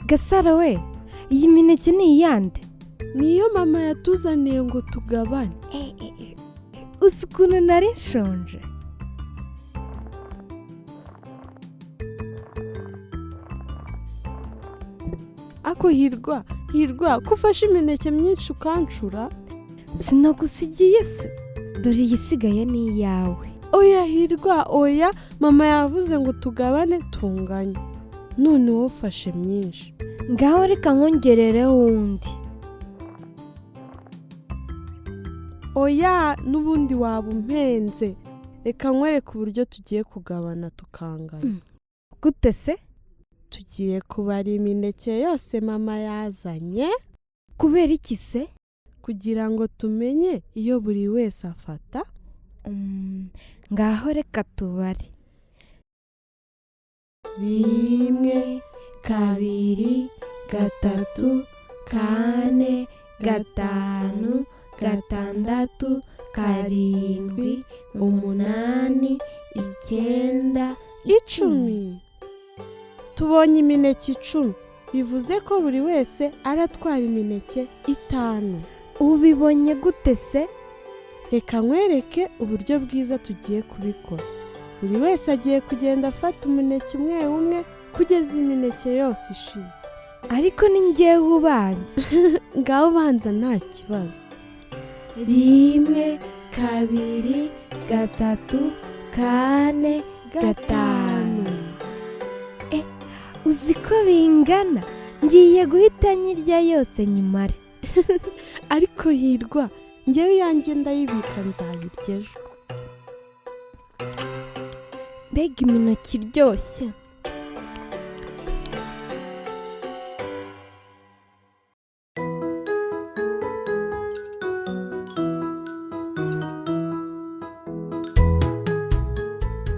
Gasaro we, iyi mineke ni iyande? Niyo mama yatuzaniye ngo tugabane. Uzi ukuntu nari nshonje. Ako Hirwa, Hirwa, ko ufashe imineke myinshi ukancura? Sinagusigiye se, dore iyisigaye ni iyawe. Oya Hirwa, oya, mama yavuze ngo tugabane tunganye, none wowe ufashe myinshi. Ngaho reka nkongerereho undi. Oya, n'ubundi waba umpenze. Reka nkwereke uburyo tugiye kugabana tukanganya. Gute se? Tugiye kubara imineke yose mama yazanye. Kubera iki se? Kugira ngo tumenye iyo buri wese afata. Ngaho reka tubare. 1, 2, 3, 4, 5, 6, 7, 8, 9, 10. Tubonye imineke 10, bivuze ko buri wese aratwara imineke 5. Ubibonye gute se? Reka nkwereke uburyo bwiza tugiye kubikora. Buri wese agiye kugenda afata umuneke umwe umwe kugeza imineke yose ishize. Ariko ni njyewe ubanza. Ngaho ubanza nta kibazo. 1, 2, 3, 4, 5. Uzi ko bingana? Ngiye guhita nyirya yose nyimare. Ariko Hirwa, njyewe iyanjye ndayibika nzayirya ejo. Mbega imineke iryoshye.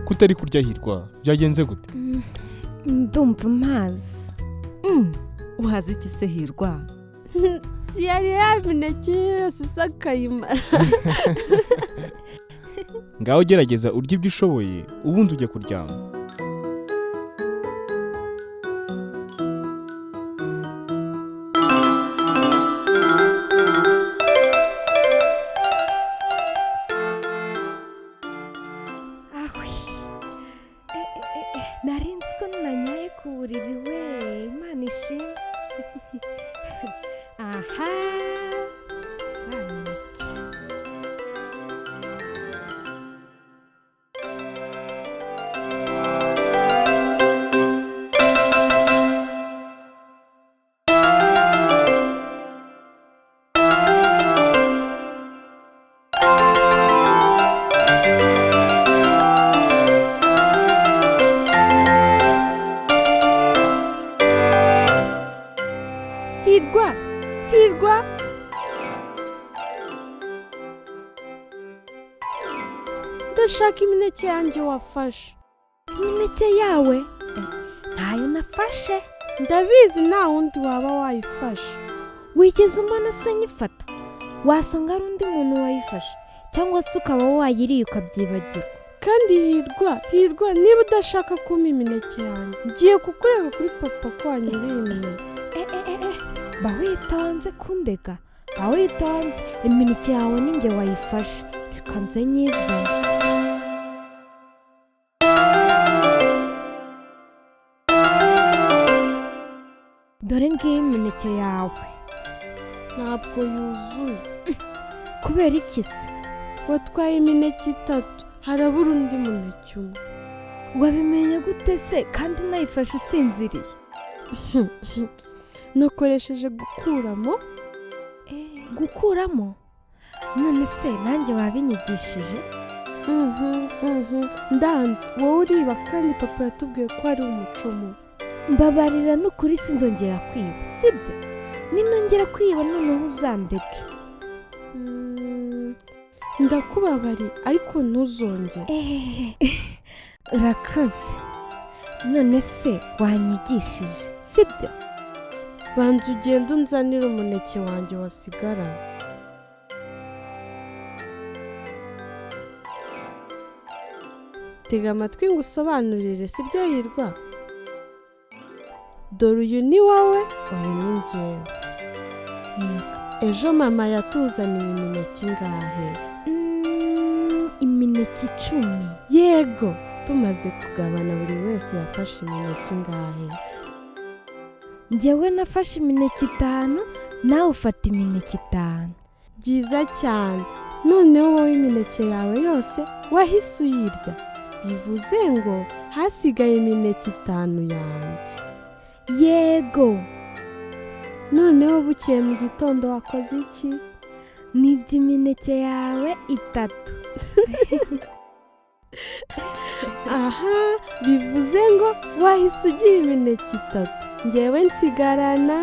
Kutari kurya Hirwa, byagenze gute? Ndumva amazi. Uhaze iki se Hirwa? Si yari ya mineke yose isakayimara. Ngaho gerageza urye ibyo ushoboye, ubundi ujya kuryama. Ahwi. Nari nzi ko nanyaye ku buriri we, Imana ishimwe. Aha. Wa mineke. Hirwa, Hirwa. Ndashaka imineke yanjye wafashe. Imineke yawe? Ntayo nafashe. Ndabizi nta wundi waba wayifashe. Wigeze umbona se nyifata? Wasanga ari undi muntu wayifashe, cyangwa se ukaba wayiriye ukabyibagirwa. Kandi Hirwa, Hirwa, niba udashaka kumpa imineke yanjye, ngiye kukurega kuri papa ko wanyibeye imineke. Ba witonze kundega, ba witonze, imineke yawe ni njye wayifashe. Reka nze nyizane. Dore ngiyi imineke yawe. Ntabwo yuzuye. Kubera iki se? Watwaye imineke 3, harabura undi muneke umwe. Wabimenye gute se kandi nayifashe usinziriye? Nakoresheje gukuramo. Gukuramo? None se nanjye wabinyigishije? Ndanze, wowe uriba kandi papa yatubwiye ko ari umuco mubi. Mbabarira n'ukuri sinzongera kwiba, sibyo? Ninongera kwiba noneho uzandeke. Ndakubabariye ariko ntuzongere. Urakoze. None se wanyigishije, sibyo? Banza ugende unzanire umuneke wanjye wasigaranye. Tega amatwi ngo usobanurire, sibyo Hirwa? Dore uyu ni wowe, uyu ni ngewe. Yego. Ejo mama yatuzaniye imineke ingahe? Imineke 10. Yego, tumaze kugabana buri wese yafashe imineke ingahe? Njyewe nafashe imineke 5, nawe ufata imineke 5. Byiza cyane. Noneho wowe imineke yawe yose wahise uyirya, bivuze ngo hasigaye imineke 5 yanjye. Yego. Noneho bukeye mu gitondo wakoze iki? Nibye imineke yawe 3. Aha, bivuze ngo wahise ugira imineke 3, ngewe nsigarana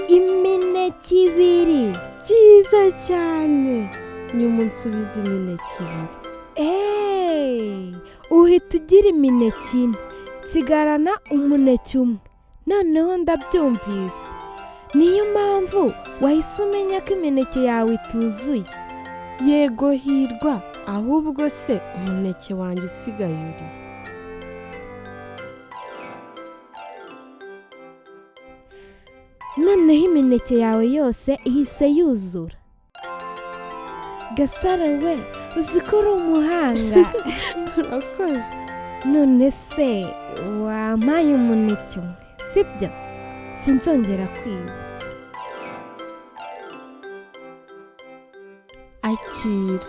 imineke 2. Byiza cyane. Nyuma unsubiza imineke 2. Uhita ugira imineke 4, nsigarana umuneke 1. Noneho ndabyumvise. Niyo mpamvu wahise umenya ko imineke yawe ituzuye. Yego Hirwa, ahubwo se umuneke wanjye usigaye uri? Noneho imineke yawe yose ihise yuzura. Gasaro we, uzi ko uri umuhanga. Urakoze. None se wampaye umuneke 1, sibyo? Sinzongera kwiba. Akira.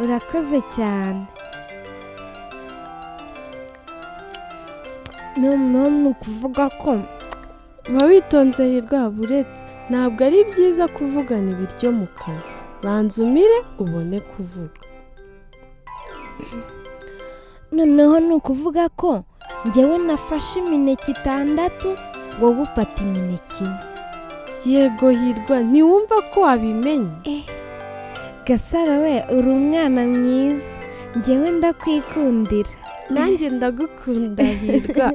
Urakoze cyane. Noneho ni ukuvuga ko Ba witonze Hirwa, buretse ntabwo ari byiza kuvugana ibiryo mu kanwa. Banza umire ubone kuvuga. Noneho ni ukuvuga ko njyewe nafashe imineke 6, wowe ufata imineke 4. Yego Hirwa, ntiwumva ko wabimenye? Gasaro we, uri umwana mwiza, njyewe ndakwikundira. Nanjye ndagukunda Hirwa.